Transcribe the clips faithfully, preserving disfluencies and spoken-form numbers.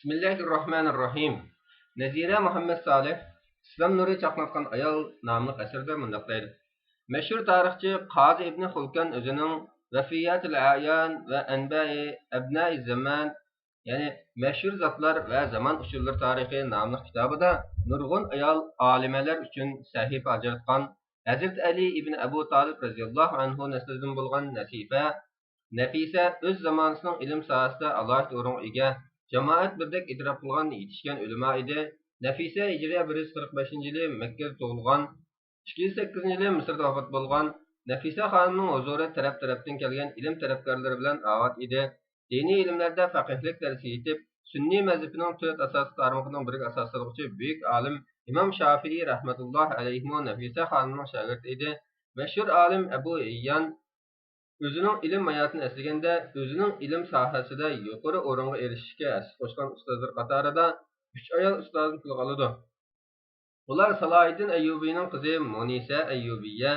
بىسمىللاھىررەھمانىررەھىم. نەزىرە مۇھەممەد سالىھ ئىسلام نۇرى چاقناتقان ئايال ناملىق ئەسىرىدە مۇنداق دەيدۇ: مەشھۇر تارىخچى قازى ئىبنى خۇلكان ئۆزىنىڭ ۋەفىياتىل ئەيان ۋە ئەنبائى ئەبنائى زامان، يەنى مەشھۇر زاتلار ۋە زامان ئۇچۇرلىرى تارىخى ناملىق كىتابىدا نۇرغۇن ئايال ئالىمەلەر ئۈچۈن سەھىپە ئاجراتقان، ھەزرىتى ئەلى ئىبنى ئەبۇ تالىپ رەزىياللاھۇ ئەنھۇ نەسلىدىن بولغان نەسىفە، نەفىسە ئۆز زامانىسىنىڭ ئىلىم ساھەسىدە ئالاھىدە ئورۇنغا ئىگە، جامائەت بىردەك ئېتىراپ قىلغان يېتىشكەن ئۆلىما ئىدى. نەفىسە ھىجرىيە بىر يۈز قىرىق بەشىنچى يىلى مەككىدە تۇغۇلغان، ئىككى يۈز سەككىزىنچى يىلى مىسىردا ۋاپات بولغان. نەفىسە خانىمنىڭ ھۇزۇرى تەرەپ تەرەپتىن كەلگەن ئىلىم تەلەپكارلىرى بىلەن ئاۋات ئىدى. دىنىي ئىلىملەردە پەقىھلىك دەرسى ئېيتىپ، سۈننىي مەزھىپىنىڭ تۆت ئاساسىي تارمىقىنىڭ بىرىگە ئاساس سالغۇچى بۈيۈك ئالىم ئىمام شافىئى رەھمەتۇللاھى ئەلەيھىمۇ نەفىسە خانىمنىڭ شاگىرتى ئىدى. مەشھۇر ئالىم ئەبۇ ھەييان ئۆزىنىڭ ئىلىم ھاياتىنى ئەسلىگەندە، ئۆزىنىڭ ئىلىم ساھەسىدە يۇقىرى ئورۇنغا ئېرىشىشكە ھەسسە قوشقان ئۇستازلىرى قاتارىدا ئۈچ ئايال ئۇستازنى تىلغا ئالىدۇ. ئۇلار سالاھىدىن ئەييۇبىنىڭ قىزى مۇنىسە ئەييۇبىيە،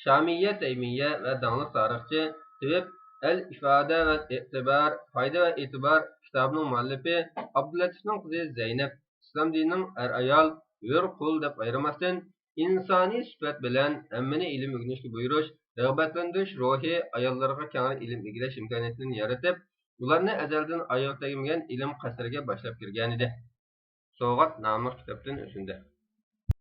شامىيە تەيمىيە ۋە داڭلىق تارىخچى، تېۋىپ، ئەل ئىفادە ۋە ئېتىبار، پايدا ۋە ئېتىبار كىتابىنىڭ مۇئەللىپى ئابدۇللەتىپنىڭ قىزى زەينەپ، ئىسلام دىنىنىڭ ئەر-ئايال، ھۆر-قۇل دەپ ئايرىماستىن، ئىنسانىي سۈپەت بىلەن ھەممىنى ئىلىم ئۆگىنىشكە بۇيرۇش، رىغبەتلەندۈرۈش روھى ئاياللارغا كەڭرى ئىلىم ئىگىلەش ئىمكانىيىتىنى يارىتىپ، ئۇلارنى ئەزەلدىن ئايىغى تەگمىگەن ئىلىم قەسرىگە باشلاپ كىرگەنىدى. سوۋغات ناملىق كىتابتىن ئۈزۈندە.